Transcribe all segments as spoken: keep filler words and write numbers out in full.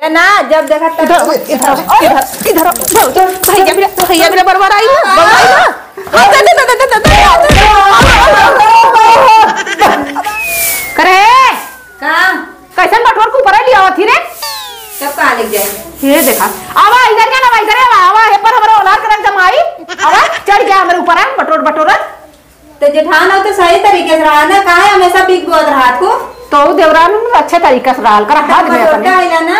ना, जब देखा तब इधर, इधर, इधर, इधर, इधर, इधर। भैया मेरा, भैया मेरा बरबर आई है, बरबर आई है। हाँ, दे, दे, दे। करे। का? कैसन बटोर के ऊपर लिया होती रे? तब कहाँ ले जाए? ये देखा, आवा इधर क्या ना, इधर आवा, आवा, ये पर हमरा ओलार करन जमाई, आवा, चढ़ गया हमरे ऊपर, बटोर, बटोर। तो जेठान हो तो सही तरीके से रहा ना, काहे हमेशा बिग बोल रहा तू? तो उ देवरान अच्छे तरीके से रहल कर, हाथ में बटोरता अपने। आइला ना।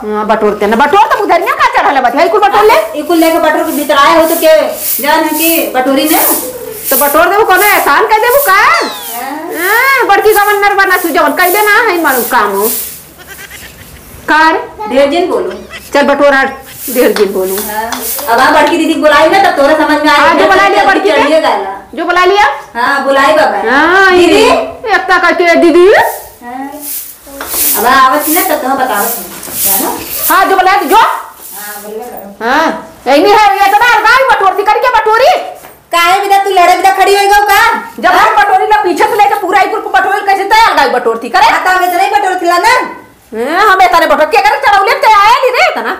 हाँ, बटोरते ना, बटोर तो उधरिया का चढ़ल है, बतिया, ई कुल बटोर ले। ई कुल लेके बटोर के भीतर आए हो तो के जान है कि बटोरी ने? तो बटोर देबू, कौनो एहसान कर देबू का? हाँ। हाँ, बड़की गवर्नर बना तू, जवन कैले ना है मारू काम हो। कार? ढेर जिन बोलू। चल बटोर हट, ढेर जिन बोलू। हाँ। अब आ बड़की दीदी बुलाई ना, तब तोरा समझ में आ हाँ, जो बुला लिया बड़की के। चढ़िए गाला। जो बुला लिया? हाँ, बुलाई बाबा। हाँ, दीदी। ये एकता करके दीदी। हाँ। अब आवत ही ना, तब तो बतावत ही। जानो? हाँ, जो बुला दे, जो। हाँ, बोलिए करो। हाँ, यही है, ये इतना अलगाई बटोरती करके बटोरी। काहे बिदा तू लड़े बिदा खड़ी होई गऊ का? जब हम बटोरी ला पीछे से लेके पूरा इकुल को बटोरी, कैसे तैयार गाय बटोरती करे? हाँ, तो हम इतने ही बटोरती ला ना। हैं, हम इतने बटोर, के करे चढ़ौले ते आए नहीं रे इतना?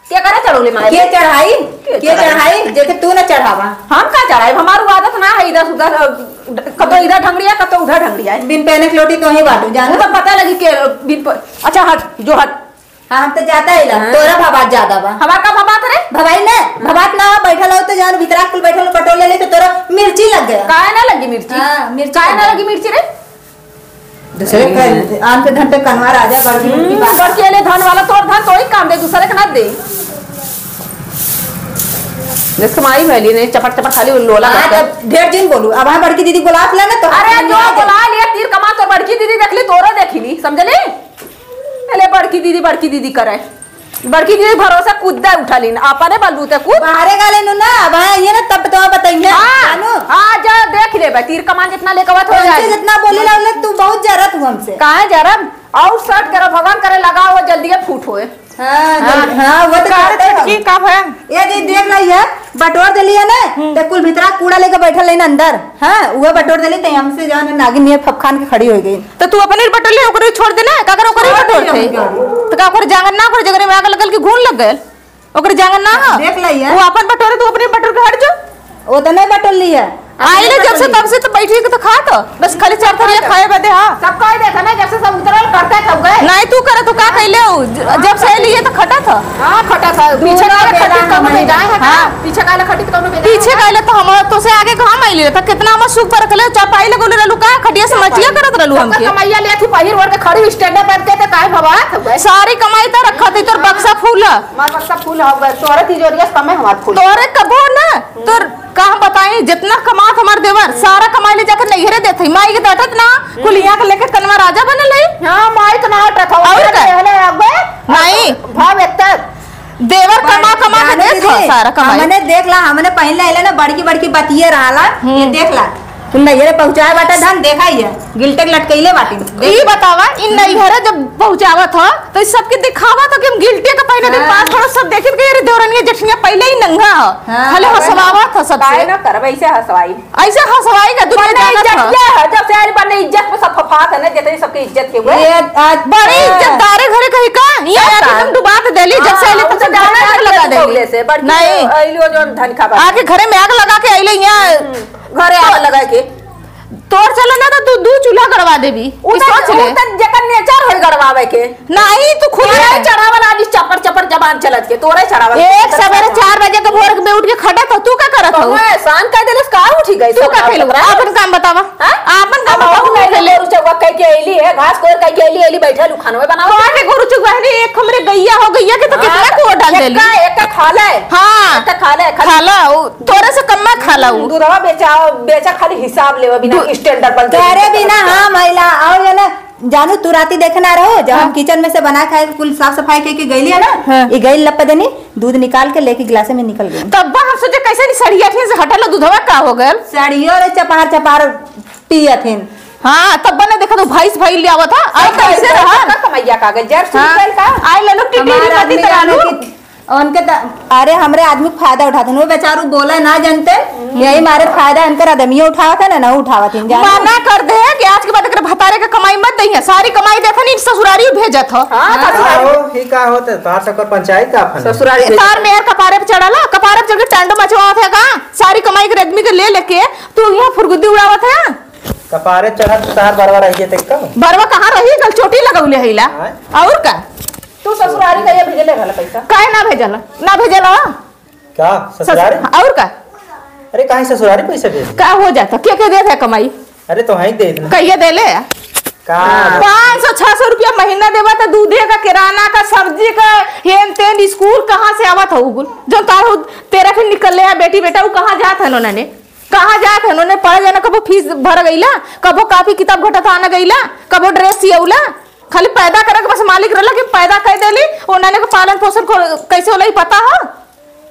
के करे चढ़ौले मारे? के चढ़ाई? के के चढ़ाई? चढ़ाई? जेके तू ना चढ़ावा। हम का चढ़ाई? हमारू आदत ना है इधर उधर, अ, कतो इधर ढंगड़िया, कतो उधर ढंगड़िया है। बिन पहने के लोटी तो ही बाटू, जानो? वो तो पता लगी के बिन प-, अच्छा हट, जो हट। हाँ, हम तो जाता ही ला। हाँ। तोरा भबात ज्यादा बा। हमार का भबात रे? भबाई ने, भबात ना बैठल हो तो जान भीतरा कुल बैठल हो, बटोर ले ले तो तोरा मिर्ची लग गया। काहे ना लगी मिर्ची? हाँ, मिर्ची काहे लग ना गया। लगी मिर्ची रे? दूसरे अरे। के आन के धन पे कनवा राजा बड़की हम्म, की बात। बड़की अइले धन वाला, तोर धन तोही काम दे, दूसरे के ना दे। जैसे माई भैली ने चपट चपट खाली लोला हाँ, करके। तब ढेर जिन बोलू। अब हाँ बड़की दीदी बुला ले ना तो अरे हम जो आ जाए। बुला लिया, तीर कमान तो बड़की दीदी देख ली, तोरो देख ली, समझली? अरे बड़की दीदी, बड़की दीदी करे। बड़की दीदी भरोसा कूद दे उठा लीन, अपने बलबूते कूद। बाहरे गाले नु ना, अब हाँ, ये ना तब तो बताइए। हाँ, जानू। हाँ, जा देख ले बे, तीर कमान जितना लेके आवत हो उनसे जाए। जितना बोली ला, तू बहुत जरत हूँ हमसे। काहे जरब? और शर्ट करो, भगवान करे लगाओ, जल्दी फूट होए। हाँ, हाँ। जल्दी, हाँ, वो तो का रे करते छोटकी, हो। का भया? ये जी देख ला, ये बटोर दे लिया ना, हम्म। ते कुल भीतरा कूड़ा लेके बैठल है ना अंदर। हाँ, वो बटोर दे ली, ते हमसे जान नागिन नियर फफखान के खड़ी हो गई। तो तू अपने बटोर ले, ओकरे छोड़ दे ना, का कर ओकरे छोड़ बटोर दे थे? हम क्या? तो का ओकरे जांगर ना, ओकरे जगरे में आग लगल के घून लग गए? ओकरे जांगर ना हो? देख ला ये। वो अपन बटोरे, तू अपने बटोर के हट जो। वो तो नहीं बटोर ली है। आइले जब से तब से तो बैठी के तो खात हो। बस खाली चार थरिया खाए बदे, हाँ। सब कह देता ना, जब से सब उतरल करते तब गए। नहीं तू करे तो का कैले हो? ज-, जब से आइली है तो खटत हो। हाँ, खटत हो। पीछे दूनो काहे बेरा खटी कौनो हमारे बेजाय है का? हाँ। पीछे काहे खटी कौनो बेजाय है पीछे का? काहे तो हम तो से आगे घाम आइले तो कितना हम सुख पर रखले, चापाई लगौले रहलू का? खटिया से मचिया करत रहलू सबका हमके। कमाइया ले थी पहिर ओढ़ के खड़ी स्टैंड अप बैठ के तो काहे भवात हो गए? सारी कमाई तो रखा थी, तोर बक्सा फूल है। हमार बक्सा फूल हो गए, तोरे तिजोरिया से कमे हमार फूल। तोरे कबो ना, तोर का हम बताई, जितना कमात हमार देवर, सारा कमाई ले जाकर नैहरे देत है। माई के डांटत ना, कुल यहाँ के लेके कनवा राजा बनल है। हाँ, माई तो ना डांटत हो, और का? पहले अब नहीं। भाव इतना देवर कमा, कमा के जाने देत हो दीदी, सारा कमाई। हमने देख ला, हमने पहले आइले ना, बड़की, बड़की बतिये रहाला, ये हम्म। देख ला। तू नैहरे पहुँचाए बाटे धन, देखा ही है, गिल्टे के लटकैले बाटे। ई बतावा, इन नैहरे जब पहुँचावत हो, तो ई सबके दिखावत हो कि हम गिल्टे के पहने दिन हाँ। पास पड़ोस सब देखित कि अरे देवरनिया जेठनिया पहले ही नंगा हो। हाँ, खाली वही। हंसवावत हो सबसे। काहे ना करब, ऐसे हंसवाई। ऐसे हंसवाई का दुनिया बने जानत इज्जत हो। क्या है? जब से आइल बने इज्जत पे सब फफात है ना, जितनी सबके इज्जत के हुए। ये आज बड़ी हाँ। इज्जतदारे घरे कहीं का? ये सब आके का? तुम डुबा तो देली, जब से हाँ, आइले वो तब से तो घर में आग लगा देली। से, बड़की नहीं। आइली वो जो धन खा बा। आके घरे में आग लगा के आइले यहाँ। हम्म, घरे आग लगा के। तोर चले ना तो तू दू चूल्हा गड़वा देबी। उ ई त, सोच ले। उ त जेकर नेचर होई गड़वावे के। नहीं, तू खुद नहीं है। चढ़ावल आज चपर चपर जबान चलत के, तोरे चढ़ावल एक चपर सवेरे चपर। चार बजे के भोर में उठ के खटत हो, तू का करत हो? तो एहसान कह देलस, का उठी गई तू सब का काम खेलू? कतरा? आपन काम बतावा। हाँ? आपन काम अब बतावा, हम तू नहीं खेले। गोरू चौवा कह के अइली है, घास कोर कह के अइली, अइली बैठल उ खानवे बनावत। कौन है गोरू चौवा? अरे एक हमरे गैया हो, गैया के तो हाँ, कितना को डाल देली। एक का, एक का खा ले। हाँ। एक का खा ले, खा ले। खा ला, उ तोरे से कम में खा ला उ। दूधवा बेचा, बेचा खाली हिसाब लेवे बिना दू- स्टैंडर्ड बन के करे बिना, हाँ, महिला, आओ ये ना, जानू, तू राती देखे ना रहो, जब हम हाँ। किचन में से बना खाए, कुल साफ सफाई के, के गईली है ना, हाँ। ये गई लप देनी, दूध निकाल के लेके गिलासे में निकल गई। तब हम सोचे, कैसे नहीं सड़िया थी, से हटल दूधवा का हो गल? सड़ियो रे चपहार, चपहार पियत हिन। हाँ, तब बने देखा तो भैंस भई ले आवत हा, आई कैसे रहा? कमैया का गल, जर सुन हाँ। गल का? आई ले लो, टिटी हमार मती आदमी तरालू। जाने कि उनके त-, अरे, हमरे आदमी क फायदा उठात हन, वो बेचारू बोले ना जानते, यही मारे फायदा इनकर आदमियो उठावत है ना, ना उठावत हन, जाने। मना कर दे कि आज के बाद एकरे भतारे के कमाई मत दइहे, सारी कमाई देखन इन ससुरारी भेजत हो। हाँ, हाँ, ससुरारी। हो, ही का होत है? तोहार सबकर पंचायत का फन है? ससुरारी भेजत। तार मेहर कपारे पे चढ़ाला, कपारे पे चढ़ के टंड मचवावत है का? सारी कमाई के आदमी के ले लेके तू यहाँ फुरगुद्दी उड़ावत है। कपारे चढ़त तोहार बरवा रहिए ते का? बरवा कहाँ रही? गल चोटी लगौले हईला। हाँ। और का? तू ससुरारी कहिया भेजले रहला पैसा? काहे ना भेजला? ना भेजला? का ससुरारी? सस-, और का? अरे काहे ससुरारी पैसा भेज? का हो जाता? के के देत है कमाई? अरे तो वहीं दे देना। कहिया देले? का? पाँच सौ छह सौ रुपया महीना देवा तो दूधे का, किराना का, सब्जी का, हेन तेन, स्कूल कहाँ से आवत हो? जो तार हो, तेरा फिर निकल ले है बेटी बेटा, वो कहाँ जात है उन्होंने? कहाँ जात है उन्होंने? पढ़े जाना, कबो फीस भर गईला, कबो कापी किताब घटत आना गईला, कबो ड्रेस सियौला, खाली पैदा करे के बस मालिक रहला कि पैदा कर देली, उन्होंने के पालन पोषण को-, कैसे होला, ई पता हो?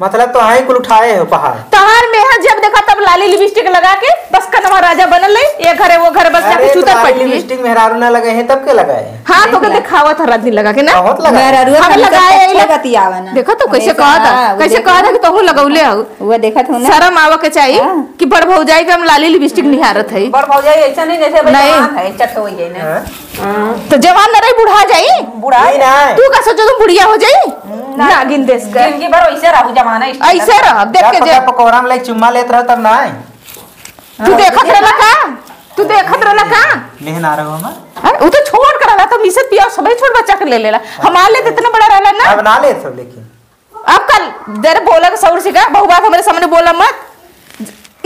मतलब तो आई कुल उठाए हो पहाड़। तहार मेहर जब देखा तब लाली लिपस्टिक लगा के बस कनवा राजा बनल रही, ये घरे वो घरे बस जाके अरे, चूतर तुम्हारी पटकी। लिपस्टिक मेहरारू ना लगे हैं तब के लगाए? हाँ, तो के देख ला। दिखावत हर आदमी लगा के ना। बहुत लगा। मेहरारू हम हमेशा लगाए अच्छा आइला। बतियावा ना। देखो तो कैसे हमेशा, कहत है, हाँ, वो कैसे देखो। कहत है कि तोहू लगौले हो। वो देखत हो ना। शर्म आवा के चाहिए हाँ। कि बड़ भौजाई के हम लाली लिपस्टिक निहारत है। बड़ भौजाई ऐसा नहीं जैसे भाई नहीं। जवान है, चट हो गई ना। हाँ। हाँ। तो जवान न रही, बुढ़ा जाई। बुढ़ा नहीं, नहीं। तू का सोचो तुम बुढ़िया हो जाई? ना। नागिन देश का। जिंदगी भर वैसे रहू, जमाना इस ऐसे रह, देख के जब जे पकौड़ा में लाइक चुम्मा लेत रहो तब ना आए। तू हाँ, देखत रहला का? तू देखत रहला का? लेहन आ रहो हमार। अरे, वो तो छोट कर रहला, तो मिसत पिया सबे छोट बच्चा के ले लेला। हमार ले तो इतना बड़ा रहला ना। अब ना लेत हो लेकिन। अब कल देर बोला के सौर सिखा, बहु बात हमरे सामने बोला मत।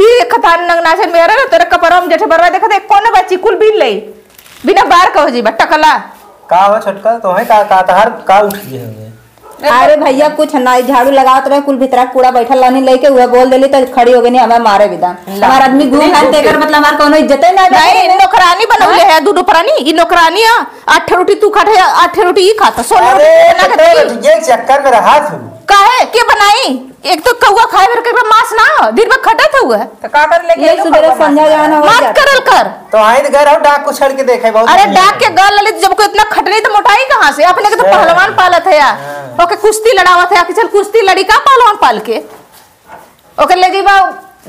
ई खतान नंग नाचन में रहे, तेरे कपड़ा में जेठे बरवा देखत है, कौन बच्ची कुल बीन ले, बिना बार कहो जी, बा टकला। का हो छोटका, तो है का, का तहार का उठ गए हमें? अरे भैया, कुछ ना, ई झाड़ू लगावत रहे, कुल भीतरा कूड़ा बैठल रहनी लेके, उहे बोल देली, तो खड़ी हो गई, हमें मारे विदा। ला। हमार आदमी घूम नहीं, है, तेकर मतलब हमार कोनो इज्जते ना नहीं, जाए। नौकरानी बनौले हाँ? है, दू नौकरानी, ई नौकरानी है, आठ रोटी तू खात है, आठ रोटी ई खात, सोलह अरे, रोटी बना के तो दी। ये चक्कर में रहा तू। काहे? के बनाई? एक तो कौआ खाए भर के मांस ना हो, दिन भर खटत हुआ। तो का कर लेके ये आइलो सुबेरे भगवान संझा मांस? जाना हो मत जाता। करल कर। तो आइन घर हो, डाक को छड़ के देखे, बहुत अरे बढ़िया डाक है। के गल ललित, जब को इतना खटनी तो मोटाई कहाँ से? अपने के तो अच्छा। पहलवान पालत है यार। हाँ। ओके कुश्ती लड़ावत है यार, कि चल कुश्ती लड़ी का पहलवान पाल के? ओके ले जी बा,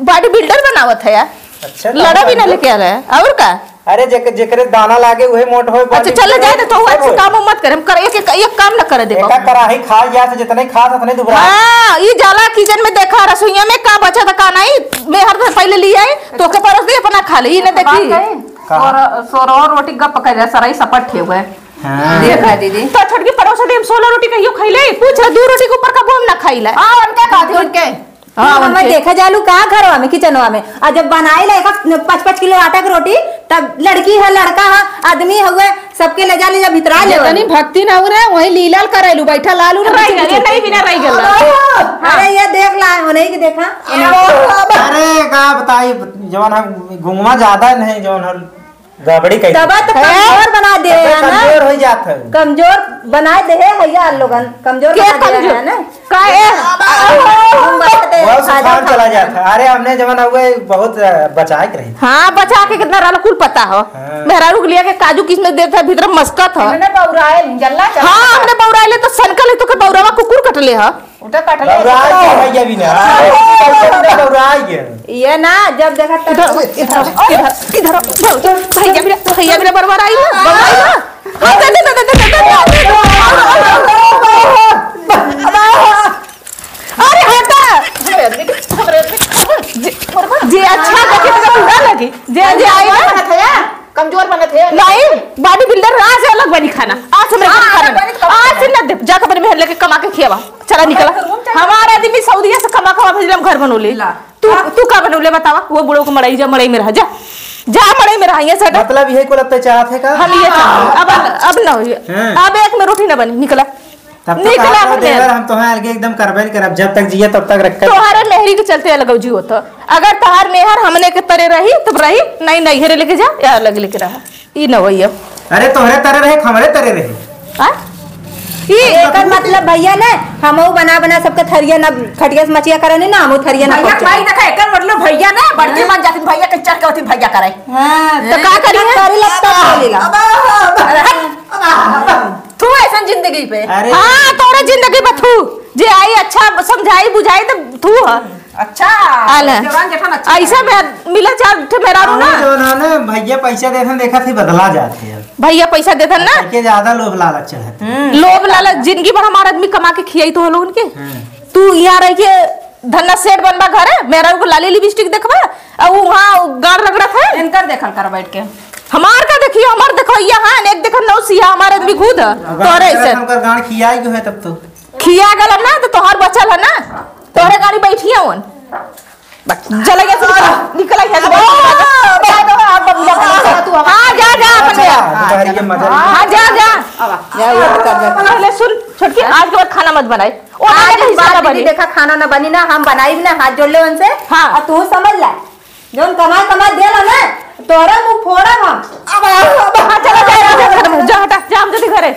बॉडी बिल्डर बनावत है यार। अच्छा, लड़ा भी ना लेके आ रहा है, और का? अरे जेक-, जेकरे दाना लागे उहे मोट होए, अच्छा, body चल builder जाए होए, तो तू सब आज होए। काम मत करे, हम कर, एक, एक, एक काम ना करे देबो। एका कराही खा गया से जितने खात उतने दुबरा। हाँ, ई जाला किचन में देखा, रसोईया में का बचा था का नहीं, मैं हर घर पहले ले आए, तो ओके परोस दे, अपना खा ले, ई ना देखी। बात कही? का? और सोरह रोटी गप कर रहा, सराई सपट थे हुए। हाँ। देख रहा दीदी। तो छोटकी परोस दे, हम सोलह रोटी कहियो खैले, पूछ रहा, दो रोटी के ऊपर का बोम ना खाइला। हाँ, उनके बात है, उनके। हाँ, हमें उनके। देखा जालू का घरवा में, किचनवा में, और जब बनाई ला एक पाँच पाँच किलो आटा की रोटी, तब लड़की है, लड़का है, आदमी हुए, सबके ले जा, ले जा, भितरा ले। जितनी भक्ति ना हो रहा, वही लीला करेलू, बैठा लालू ना रह पीछे गए, पीछे। नहीं बिना रह गए। हाँ। अरे ये देख ला, उन्हीं की देखा। अरे का बताई, जवन हम घुंघमा ज्यादा नहीं, जवन हम गड़बड़ी कही। तब तो है। कमजोर बना दे तब है ना। कमजोर हो जात है। कमजोर बना दे है भैया, लोगन कमजोर के बना दे कमजोर? है ना। का ए? हम बात दे, बहुत खाजा सुखान खा। चला जात है। अरे हमने जवन हुए बहुत, अ, बचाए के रही। हाँ, बचा के कितना रहल कुल पता हो। हाँ। मेहरारू के लिया के काजू किसमिस देत है, भीतर मस्कत हो। हमने बौराए नहीं, जल्ला चला। हाँ, हमने बौराए ले तो सनकल है, तो के बौरावा कुकुर कटले हो। उठा काट ले। बौराई गया भैया भी ना। बौराई गया। ये ना, जब देखा तब इधर, इधर, इधर, इधर, भैया मेरा, भैया मेरा बरबर आई ना, बरबर आई ना। हाँ, दे, दे, दे। अरे हटा। जे, जे अच्छा लगे तो बुरा लगे। जे, जे आई ना। कमजोर बनत है। नहीं, बॉडी बिल्डर आज अलग बनी खाना। आज हमरे घर हाँ, खाना अलग बनी ना। खाना। आज से ना दे, जाके अपने मेहर लेके कमा के खियावा। चला निकला। हमारे घर में चला। हमारा आदमी सऊदिया से कमा कमा भेजले, हम घर बनौले। ला। तू, हाँ। तू का बनौले बतावा? वो बूढ़ो को मड़ई जा, मड़ई में रह जा। जा मड़ई में रह, यहाँ से हटा। मतलब ये कुल अब तो चाहत है का? हम ये चाहते हैं। अब, अब ना होइए। हाँ। अब एक में रोटी ना बनी, निकला। तब तो निकला कहा करो हमने। देवर, हम तोहे अलगे एकदम करबे न करब, जब तक जिए तब तक रखे। तोहरे मेहरी के चलते अलग जी होत। अगर तोहार मेहर हमने के तरे रही तब रही, नहीं नैहरे लेके जा या अलग लेके रहा, ई न होई अब। अरे तोहरे तरे रहे, हमरे तरे रहे। आ? ई एकर मतलब भैया ने हमहू बना बना सबके थरिया ना खटिया से मचिया करनी ना, हमहू थरिया ना भैया पहुंचे। भाई देखा, एकर मतलब भैया ने बड़की हाँ। बन जाती, भैया के चढ़ के होती भैया करे। हाँ, तो हैं? का करी है? करी लगता है, बोली ला। अब, अब, अब, अब, अब, तू ऐसन जिंदगी पे। अरे। हाँ, तोरे जिंदगी पे तू। जे आई अच्छा समझाई बुझाई तो तू ह। अच्छा, आला। जवान जेठन अच्छा ऐसा है। में मिला चार ठे मेहरारू ना। हाँ, जवान है ना, भैया पैसा देथन, देखा थी बदला जाते हैं। भैया पैसा देथन ना। के ज्यादा लोभ लालच चढ़त है। हम्म। लोभ लालच, जिंदगी भर हमार आदमी कमा के खियाई तो लोगन के। हम्म। तू यहाँ रह के धन्ना सेठ बनबा घरे, मेहरारू को लाली लिपस्टिक देखबा, और वहाँ गाड़ रगड़त है। इनकर देखल कर बैठ के। हमार का देखियो, हमार देखो, यहाँ एक देखन नौ सिया, हमार आदमी खुद है। अगर तोरे अगर ऐसे। हमकर गाड़ खियाई गयो है तब तो। खिया गल ना, तो तोहर बचल है ना, तोहरे गाड़ी बैठी है उन। बस, चला गया, चला गया, निकल गया, निकल गया। हाँ, जा, जा, अपन जा। हाँ, जा, जा। जा, वो तो कर दे। पहले सुन, छोटकी, आज के बाद खाना मत बनाए। ओ, आज आगे के हिस्सा ना बनी। देखा, खाना ना बनी ना, हम बनाई भी ना, हाथ जोड़ ले उनसे। हाँ। और तू समझ ले, जौन कमा कमा दे ला ना, तोहरा मुंह फोड़ब हम। अब, अब, हाँ, चला, जा, जा, जा, जा, हटा, जा, हम जल्दी घरे।